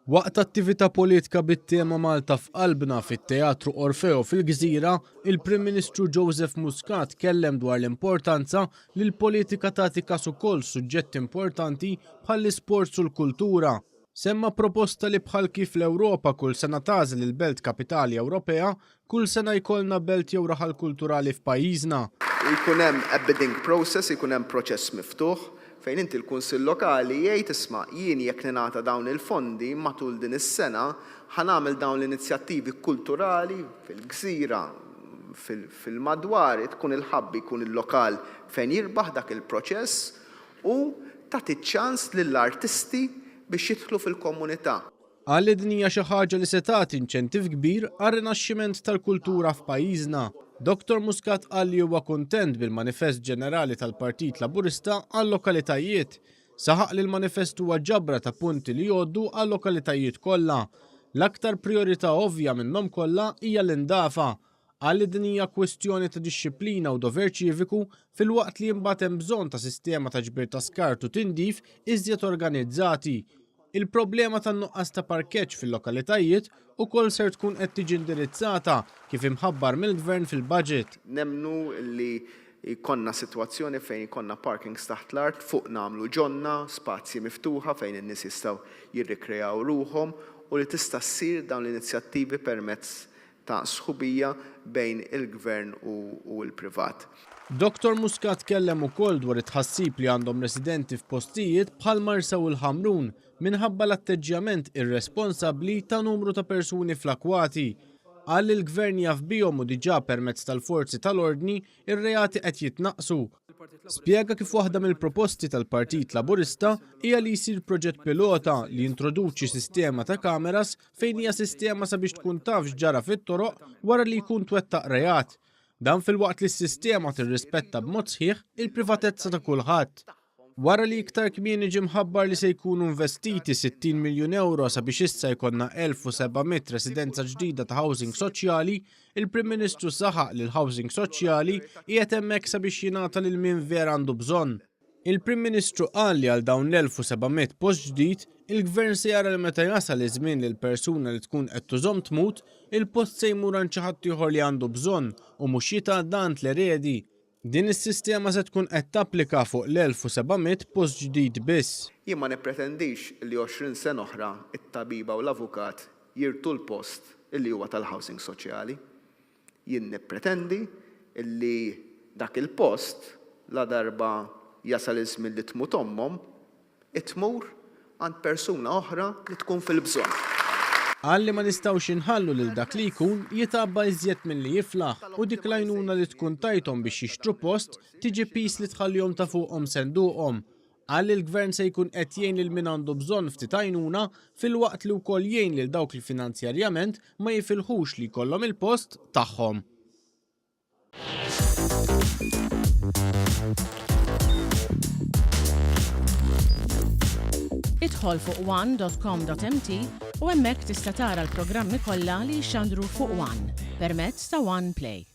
Waqt attività politika bit-tema Malta f'Qalbna fit-Teatru Orfeo fil-Gżira, il-Prim Ministru Joseph Muscat tkellem dwar l-importanza li l-politika tagħti kas ukoll suġġetti importanti bħall-isports u l-kultura. Semma proposta li bħal kif l-Ewropa kull sena tagħżel il-belt kapitali Ewropea, kull sena jkollna belt jew raħal kulturali f'pajjiżna. Jkun hemm a bidding process, jkun hemm proċess miftuħ fejn inti l-Kunsill Lokali jgħid isma' jien jekk ningħata dawn il-fondi matul din is-sena ħa nagħmel dawn l-inizjattivi kulturali fil-gżira, fil-madwar, tkun il-hub jkun il-lokal fejn jirbaħ dak il-proċess u tagħti ċ-ċans lill-artisti biex jidħlu fil-komunità. Qal li din hija xi ħaġa li se tagħti inċentiv kbir għar-rinaxximent tal-kultura f'pajjiżna. Dottor Muscat qal li huwa kuntent bil-manifest ġenerali tal-Partit Laburista għal-lokalitajiet. Saħaq li l-manifest huwa ġabra ta' punti li jgħoddu għal-lokalitajiet kollha. L-aktar prijorità ovvja minnhom kollha hija l-indafa. Qal li din hija kwistjoni ta' dixxiplina u dover ċiviku filwaqt li imbagħad hemm bżonn ta' sistema ta' ġbir ta' skart u tindif iżjed organizzati. Il-problema tan-nuqqas ta' parkeġġ fil-lokalitajiet ukoll ser tkun qed tiġi indirizzata kif imħabbar mill-Gvern fil-budget. Nemmnu li jkollna sitwazzjoni fejn ikollna parkings taħt l-art, fuq nagħmlu ġonna, spazji miftuħa fejn in-nies jistgħu jirrikreaw ruħhom u li tista' ssir dawn l-inizjattivi permezz ta' sħubija bejn il-Gvern u l-privat. Dottor Muscat tkellem ukoll dwar it-tħassib li għandhom residenti f'postijiet bħal Marsa u l-Ħamrun minħabba l-atteġġjament irresponsabbli ta' numru ta' persuni fl-akwati. Qal li l-Gvern jaf bihom u diġà permezz tal-forzi tal-ordni ir-reati qed jitnaqqsu. Spjega kif waħda mill-proposti tal-Partit Laburista hija li jsir proġett pilota li jintroduċi sistema ta' kameras fejn hija sistema sabiex tkun taf x'ġara fit-toroq wara li jkun twettaq reat. Dan filwaqt li s-sistema tirrispetta b'mod sħiħ il-privatezza ta' kulħadd. Wara li iktar kmieni ġie mħabbar li se jkunu investiti 60 miljun ewro sabiex issa jkollna 1,700 residenza ġdida ta' housing soċjali, il-Prim Ministru saħaq li l-housing soċjali qiegħed hemmhekk sabiex jingħata lil min vera għandu bżonn. Il-Prim Ministru qal li għal dawn l-1,700 post ġdid, il-Gvern se jara li meta jasal iż-żmien li l-persuna li tkun qed tużhom tmut, il-post se jmur għand xi ħadd ieħor li għandu bżonn u mhux jitgħadda għand l-eredi. Din is-sistema se tkun qed tapplika fuq l-1,700 post ġdid biss. Jien ma nippretendix li 20 sena oħra t-tabiba u l-avukat jirtu l-post li huwa tal-housing soċjali. Jien nippretendi li dak il-post, ladarba jasal iż-żmien li tmut ommhom, tmur għand persuna oħra li tkun fil-bżonn. Qal li ma nistgħux inħallu lil dak li jkun jitgħabba iżjed milli jiflaħ u dik l-għajnuna li tkun tajthom biex jixtru post tiġi piż li tħallihom ta' fuqhom senduqhom. Qal li l-Gvern se jkun qed jgħin lil min għandu bżonn ftit għajnuna filwaqt li wkoll jgħin lil dawk li finanzjarjament ma jifilħux li jkollhom il-post tagħhom. Idħol fuq one.com.mt u hemmhekk tista' tara l-programmi kollha li jixxandru fuq One permezz ta' One Play.